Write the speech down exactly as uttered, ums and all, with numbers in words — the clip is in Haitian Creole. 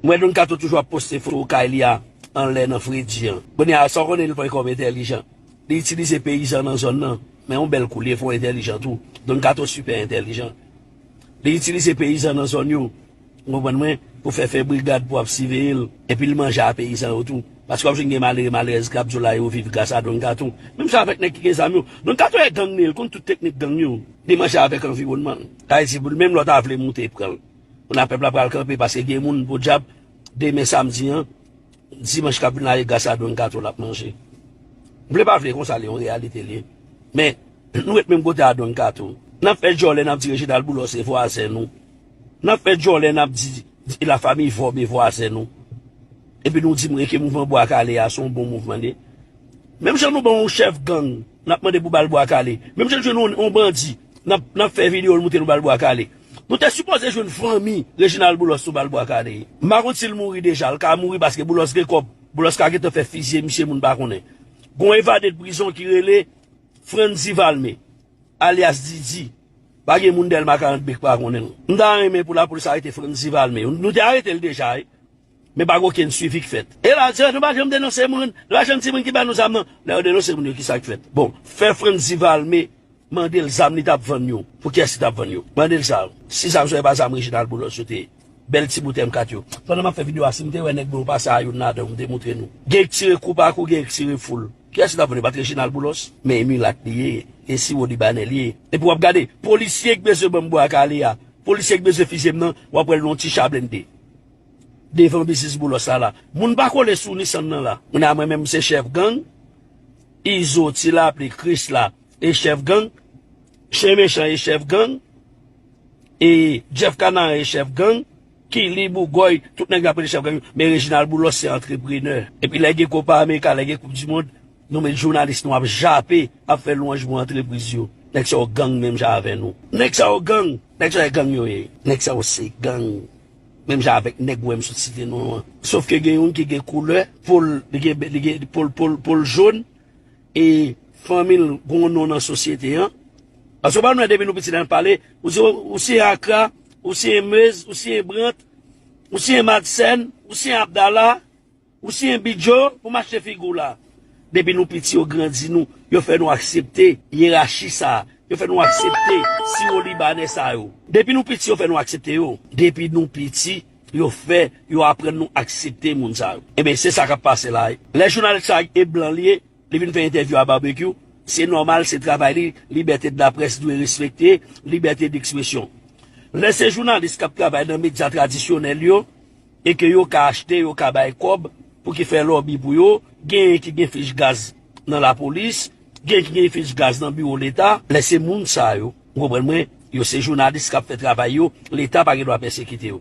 M wè Don Kato toujou ap poste foto kay li a anlè nan fredi an. Kounye a, sa w konnen li pran kòm entèlijan. Li itilize peyizan nan zòn nan. Men yon bèl kou li ye, fò entèlijan tou. Don Kato sipè entèlijan. Li itilize peyizan nan zòn yo, w konprann mwen, pou fè, fè brigad pou ap siveye l. Epi l manje a peyizan yo tou. Paske w ap jwenn gen malere, malerèz k ap di w la yo viv gras a Don Kato. Menm jan avèk nèg ki gen zam yo. Don Kato e gang li ye, l konn tout teknik gang yo. Li manje avèk anviwònman l. Sa vle di, pou li menm lè w ta vle moute pran l. Kounye a pèp la pral kanpe paske gen moun, podyab, demen samdi an, dimanch k ap vin la, e gras a Don Kato l ap manje. Vle pa vle, konsa li yon reyalite li ye. Men, nou ret menm kote a Don Kato. N ap fè djòlè, n ap di Reginald Boulos se vwazen nou. N ap fè djòlè, n ap di, di Lafanmi Vòb e vwazen nou. Epi nou di m ke mouvman Bwa Kale a se yon bon mouvman li ye. Menm jan nou ban yon chèf gang, n ap mande pou ba l Bwa Kale. Menm jan n jwenn yon, yon bandi, n ap, n ap fè videyo l montre nou ba l Bwa Kale. Nou te sipoze jwenn fanmi Reginald Boulos nou ba l Bwa Kale. M pa konn si l mouri deja, l ka mouri paske Boulos gen kòb. Boulos ka gentan fè fizye misye moun pa konnen. Gon evade de prizon ki rele Frantzy Valmé, alyas Didi. Pa gen moun Dèlma karant B k pa konnen l. M ta renmen pou lapolis arete Frantzy Valmé. Nou te arete l deja, wi. Men pa gen okenn swivi k fèt. E la, di, nou pa janm denonse moun. Nou pa janm di moun ki ba nou zam nan. Lè yo denonse moun yo, kisa k fèt? Bon, fè Frantzy Valmé mande l zam li t ap vann yo. Pou kiyès li t ap vann yo? Mande l sa. Si zam sa yo e pa zam Reginald Boulos yo te ye. Bèl ti bout M kat yo. Pandan m ap fè videyo a, si m te wè nèg blan yo pase a youn ladan yo, m te montre nou. Gen k tire kou pa kou, gen k tire foul. Kiyès li t ap vann yo? Pa t Reginald Boulos? Men e milat li ye. E siwo libanè li ye. Epi w ap gade, polisye k bezwen ban m Bwa Kale a, polisye k bezwen fizye m nan, w ap wè l nan yon ti cha blende. Devan biznis Boulos la la. Moun pa kole sou Nissan nan la. Moun a mwen menm se chèf gang. Izo, Ti Lapli, Krisla e chèf gang. Chen Mechan e chèf gang. E Jeff Kanaren e chèf gang. Kili, Bougòy, tout nèg la prele chèf gang yo. Men Reginald Boulos se antreprenè. Epi lè gen Kopa Amerika, lè gen Koup di Mond, nou met jounalis nou ap jape, ap fè lwanj pou antrepriz yo. Nèg sa yo gang menm jan avè nou. Nèg sa yo gang. Nèg sa yo gang yo ye. Nèg sa yo se gang. Menm jan avèk nèg ou wè m sot site non an. Sof ke gen youn ki gen koulè, po l, li gen, li gen, po l, po l, po l jòn, e fanmi l gon non nan sosyete an. Paske w pa wè depi nou piti lè n ap pale, ou se, ou se Akra, ou se Mez, ou se Brant, ou se Madsen, ou se Abdala, ou se Bidjo, pou m achte figi w la. Depi nou piti, yo grandi nou, yo fè nou aksepte yerachi sa a, yo fè nou aksepte siwo libanè sa yo. Depi nou piti, yo fè nou aksepte yo. Depi nou piti, yo fè, yo aprann nou aksepte moun sa yo. Ebyen, se sa k ap pase la. Lè jounalis sa e blan li ye, li vin fè entèvyou a Barbecue, se nòmal, se travay li, libète de laprès dwe respekte, libète dekspresyon. Lè se jounalis k ap travay nan medya tradisyonèl yo, e ke yo ka achte, yo ka bay kòb pou ki fè lòbi pou yo, genyen ki gen fich gaz nan lapolis, genyen ki gen fich gaz nan biwo Leta, lè se moun sa yo, ou konprann mwen, yo se jounalis k ap fè travay yo, Leta pa gen dwa pèsekite yo.